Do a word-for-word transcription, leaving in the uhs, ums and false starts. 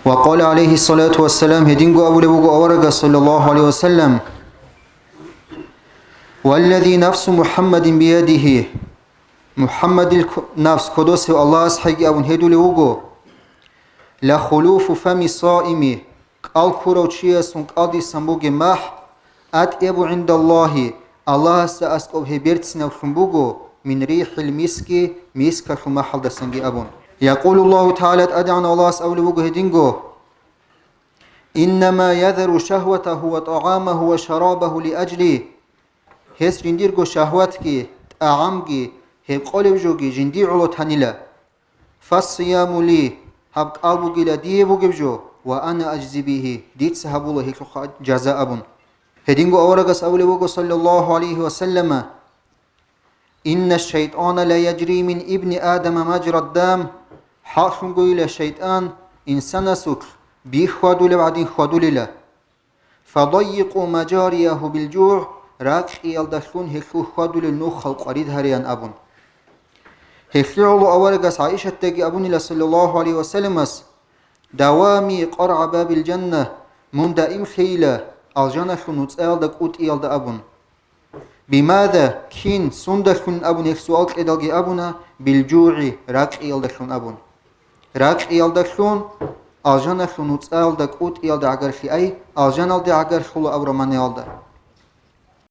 Ва къала, гӀалайгьиссалату вассалам, гьединго абулеб буго аварагас, саллаллагьу гӀалайгьи ва саллам: «Валлази нафсу МухӀаммадин биядигьи», МухӀаммадил ку-, нафс кодосев Аллагьас хӀайги абун гьедулев вуго: «Ла хулуфу фами саими», кӀал ккурав чиясун кӀалдисан бугеб махӀ, «атӀябу гӀиндаллагьи», Аллагьасда аскӀоб гьеб берцинавлъун буго, «мин рихӀил миски», мискалъул махӀалдасанги абун. Якъулуллагьу тагӀала, ТӀадегӀан Аллагьас абулеб буго гьединго: «Иннама язару шагьватагьу ва тӀагӀамагьу ва шарабагьу лиажли». Гьес жиндирго шагьватги, тӀагӀамги, гьеб къолеб жоги жиндие гӀоло танила. «Фассияму ли», гьаб кӀал бугила дие бугеб жо, «ва ана ажзи бигьи», дица гьабула гьелъухъа жаза абун. Гьединго аварагас абулеб буго, саллаллагьу гӀалайгьи ва саллама: «Инна шайтӀана ла яжри мин ибни Адама мажрад дам», хӀакълъунгойила шайтӀан инсанасулъ би хьвадулеб гӀадин хьвадулила. «Фадаййикъу мажариягьу билжугӀ», ракъиялдалъун гьелъул хьвадулел нухал къварид гьареян абун. Гьелъие гӀоло аварагас ГӀаишатдаги абунила, саллаллагьу гӀалайгьи ва салламас: «Давами къаргӀа бабил жанна», мун даимлъейила алжаналъул нуцӀаялда кӀутӀиялда абун. «Бимада», кин, сундалъун абун гьеб суал кьедалги абуна: «БилжугӀи», ракъиялдалъун абун. Ракъиялдалъун алжаналъул нуцӀаялда кӀутӀиялда гӀагарлъи, ай, алжаналде гӀагарлъула абу романиялда.